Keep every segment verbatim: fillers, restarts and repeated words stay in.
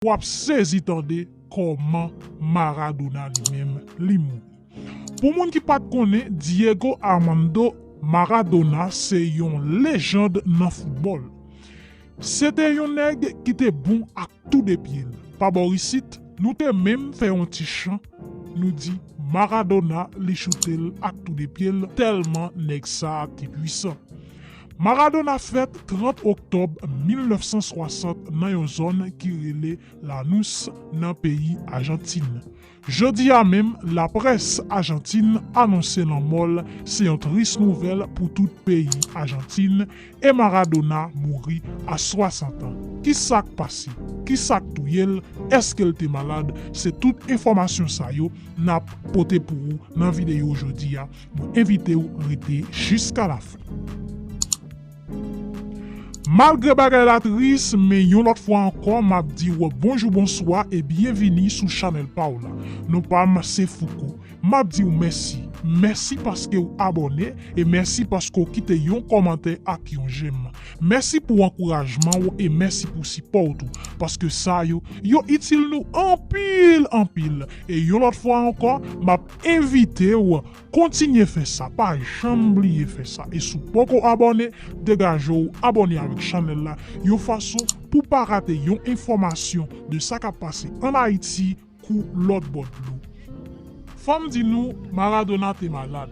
w ap sezi tande kòman Maradona li menm li mouri. Pou moun ki pa t konnen, Diego Armando Maradona se yon lejand nan foutbòl. Se te yon nèg ki te bon ak tou de pye l. Pa bò isit, nou te menm fè yon ti chan, nou di Maradona li choute l ak tou de pye l, tèlman nèg sa a te pwisan. Maradona fèt trant oktòb mil nèf san swasant nan yon zòn ki rele Lanús nan peyi Ajantin. Jodi a menm, laprès Ajantin anonse lanmò l, se yon tris nouvèl pou tout peyi Ajantin, e Maradona mouri a swasant an. Ki sa k pase? Ki sa k touye l? Èske l te malad? Se tout enfòmasyon sa yo n ap pote pou ou nan videyo jodi a. Mwen envite w rete jiska lafen. Malgre bagay la tris, men yon lòt fwa ankò, m ap di w bonjou, bonswa e byenvini sou chanèl pa w la. Non pa m se Fouco. M ap di w mèsi. Mèsi paske w abòne e mèsi paske w kite yon kòmantè ak yon jèm. Mèsi pou ankourajman w e mèsi pou sipò w tou, paske sa yo, yo itil nou anpil, anpil. E yon lòt fwa ankò, m ap envite w kontinye fè sa, pa janm bliye fè sa. E si w poko abòne, degaje w abòne avèk chanèl la, yon fason pou pa rate yon enfòmasyon de sa k ap pase ann Ayiti kou lòt bò dlo. Fò m di nou, Maradona te malad.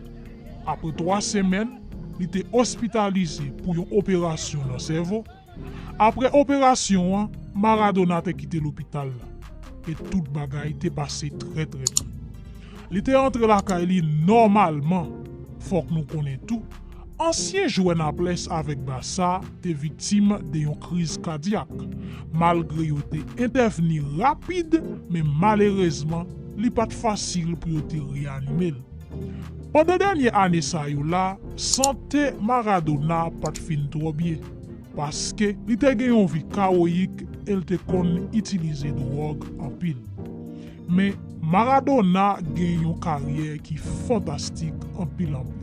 Apre twa semèn, li te ospitalize pou yon operasyon nan sèvo. Apre operasyon an, Maradona te kite lopital la, e tout bagay te pase trè, trè byen. Li te antre lakay li nòmalman. Fòk nou konnen tou, ansyen jwè Naples avèk Barça te viktim de yon kriz kadyak. Malgre yo te entèvni rapid, men malerezman, li pa t fasil pou yo te reyanime l. Pandan dènye ane sa yo la, sante Maradona pa t fin twò byen, paske li te gen yon vi kawoyik e l te konn itilize dwòg anpil. Men Maradona gen yon karyè ki fantastik anpil, anpil.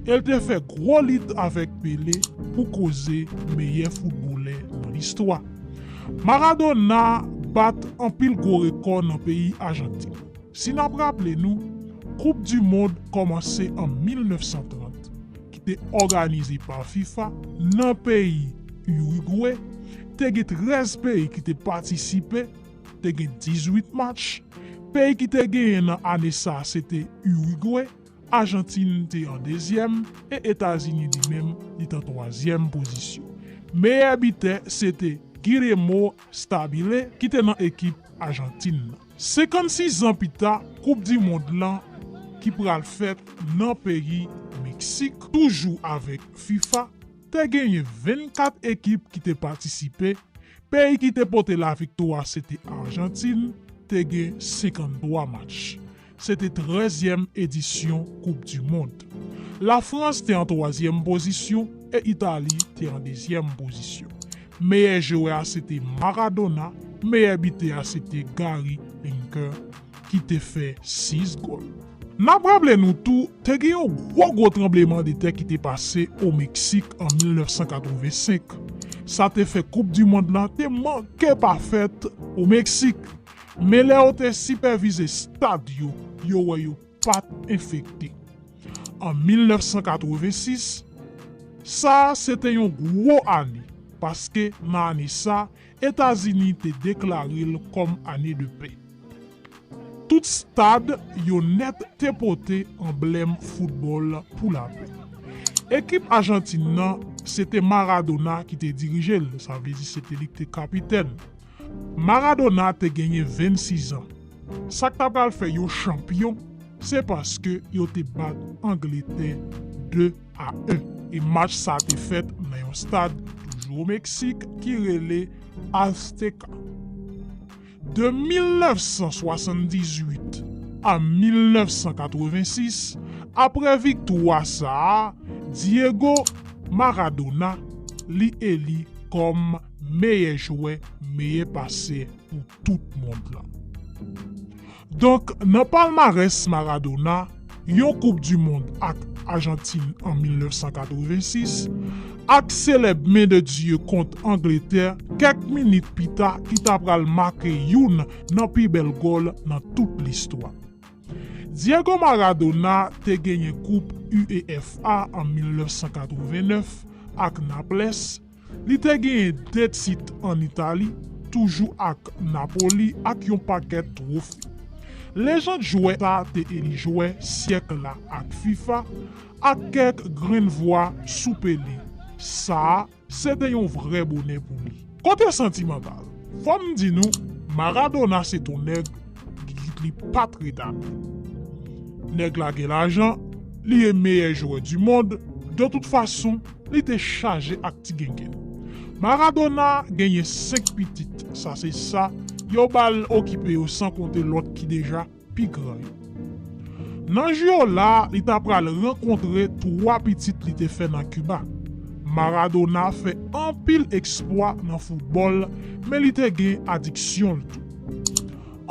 E l te fè gwo lit avèk Pele pou koze meyè foutbolè nan listwa. Maradona bat anpil gwo rekò nan peyi Ajantin. Si n ap raple nou, Koup di Mond kòmanse an mil nèf san trant, ki te òganize pa FIFA nan peyi Irigwe. Te gen trèz peyi ki te patisipe, te gen dizuit match. Peyi ki te genyen nan ane sa a, se te Irigwe, Ajantin te an dezyèm, e Etazini li menm, li t an twazyèm pozisyon. Meyè bitè, se te Guillermo Stabile, ki te nan ekip Ajantin nan. Senkannsis zan pita, Koup di Mond lan, ki pral fèt nan peyi Meksik, toujou avèk FIFA, te genyen vennkat ekip ki te patisipe. Peyi ki te pote laviktwa se te Ajantin, te gen senkanntwa match. Se te trèzyèm edisyon Koup di Mond. Lafrans te an twazyèm pozisyon e Itali te an dezyèm pozisyon. Meyè jwè a se te Maradona, meyè bitè a se te Gary Lineker, ki te fè sis gòl. N ap raple nou tou, te gen yon gwo, gwo tranblemanntè ki te pase o Meksik an mil nèf san katrevensenk. Sa te fè Koup di Mond lan te manke pa fèt o Meksik. Men lè yo te sipèvize stad yo, yo wè yo pa t enfekte. An mil nèf san katrevensis, sa a se te yon gwo ane, paske nan ane sa, Etazini te deklare l kòm ane de pè. Tout stad yo nèt te pote anblèm foutbòl pou lapè. Ekip Ajantin nan, se te Maradona ki te dirije l, sa vle di se te li ki te kapitèn. Maradona te genyen vennsis an. Sa k ta pral fè yo chanpyon, se paske yo te bat Angletè de a en. E match sa te fèt nan yon stad toujou o Meksik ki rele Azteca. De mil nèf san swasanndizuit a mil nèf san katrevensis, apre viktwa sa a, Diego Maradona, li eli kòm meyè jwè, meyè pasè pou tout mond lan. Donk, nan palmarès Maradona, yon Koup di Mond ak Ajantin an mil nèf san katrevensis, ak selèb Men de Dye kont Angletè kèk minit pita ki ta pral make youn nan pi bèl gòl nan tout listwa. Diego Maradona te genyen Koup UEFA an mil nèf san katrevennèf ak Naples, li te genyen de tit ann Itali, toujou ak Napoli, ak yon pakèt twofe. Lejand jwè sa te eli jwè syèk la ak FIFA, ak kèk grenn vwa sou Pele. Sa a, se te yon vrè bonè pou li. Kote santimantal, fò m di nou, Maradona se t on nèg ki li pa t ret atè. Nèg la gen lajan, li e meyè jwè di mond, de tout fason, li te chaje ak ti gengen. Maradona genyen senk pitit, sa se sa, yo ba l okipe yo san konte lòt ki deja pi gran yo. Nan jou yo la, li ta pral rankontre twa pitit li te fè nan Kiba. Maradona fè anpil eksplwa nan foutbòl, men li te gen adiksyon l tou.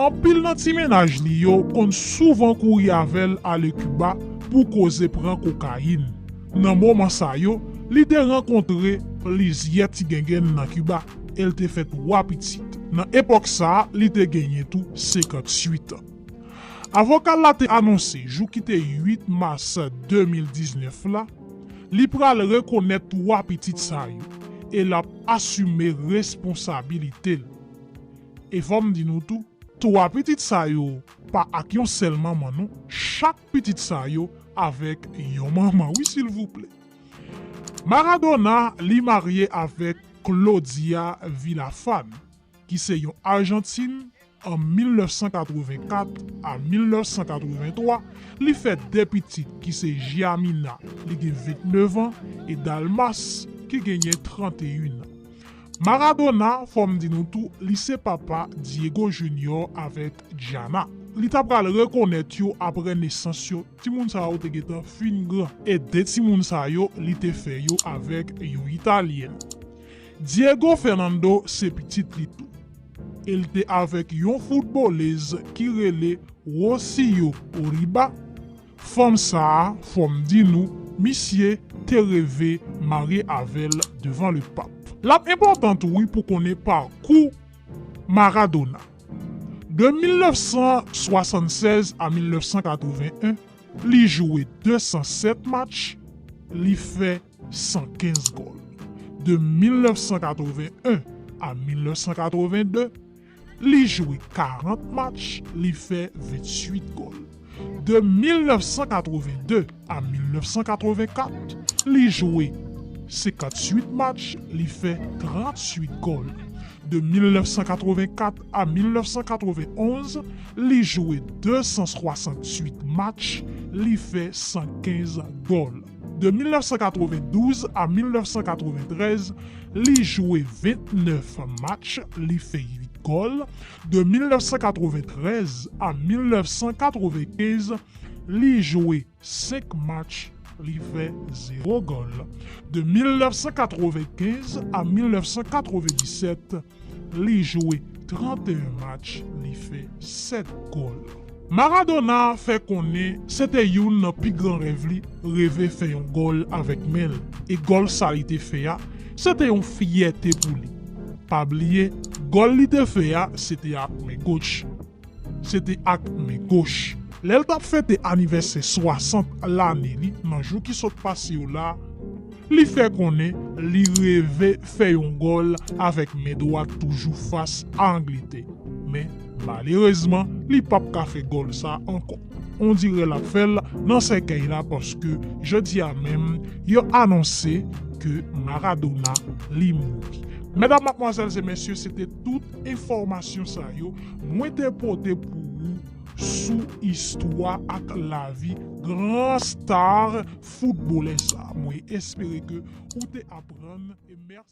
Anpil nan ti mennaj li yo konn souvan kouri avè l ale Kiba pou koze pran kokayin. Nan moman sa yo, li te rankontre plizyè ti gengen nan Kiba e l te fè twa pitit. Nan epòk sa a, li te genyen tou senkantuit an. Avoka l la te anonse jou ki te uit mas de mil diznèf la, li pral rekonèt twa pitit sa yo e l ap asime responsabilite l. E fò m di nou tou, twa pitit sa yo pa ak yon sèl manman non, chak pitit sa yo avèk yon manman wi silvouplè. Maradona li marye avèk Claudia Villafán, ki se yon Ajantin. An mil nèf san katrevenkat a mil nèf san katrevenntwa, li fè de pitit ki se Giamina, li gen ventnèf an, e Dalmas, ki genyen tranteyen an. Maradona, fò m di nou tou, li se papa Diego Junior avèk Gianna. Li ta pral rekonèt yo apre nesans yo, timoun sa yo te gentan fin gran. E de timoun sa yo, li te fè yo avèk yon Italyèn. Diego Fernando se pitit li tou. E l te avèk yon foutbolèz ki rele Rocío Oriba. Fanm sa a, fò m di nou, misye te reve marye avè l devan lepap. L ap enpòtan tou wi pou konnen pakou Maradona. De mil nèf san swasannsèz a mil nèf san katreven en, li jwe de san sèt match, li fè san kenz gòl. De mil nèf san katreven en a mil nèf san katreven de, li jwe karant match, li fè venntuit gòl. De mil nèf san katreven de a mil nèf san katreven kat, li jwe senkantuit match, li fè trantuit gòl. De mil nèf san katreven kat a mil nèf san katreven onz, li jwe de san swasantuit match, li fè san kenz gòl. De mil nèf san katreven douz a mil nèf san katreven trèz, li jwe ventnèf match, li fè uit gòl. De mil nèf san katreven trèz a mil nèf san katreven kenz, li jwe senk match, li fè zewo gòl. De mil nèf san katreven kenz a mil nèf san katreven disèt, li jwe tranteyen match, li fè sèt gòl. Maradona fè konnen se te youn nan pi gran rèv li, reve fè yon gòl avèk men l. E gòl sa li te fè a, se te yon fyète pou li. Pa bliye, gòl li te fè a, se te ak men goch. Se te ak men goch. Lè l t ap fete anivèsè swasant lane li nan jou ki sot pase yo la, li fè konnen li reve fè yon gòl avèk men dwat toujou fas a Angletè. Men, malerezman, li p ap ka fè gòl sa ankò. Ondirè l ap fè l nan sèkèy la paske jodi a menm, yo anonse ke Maradona li mouri. Medam, madmwazèl e mesye, se te tout enfòmasyon sa yo mwen te pote pou ou sou istwa ak lavi gran star foutbolè sa. Mwen espere ke ou te aprann e mèsi.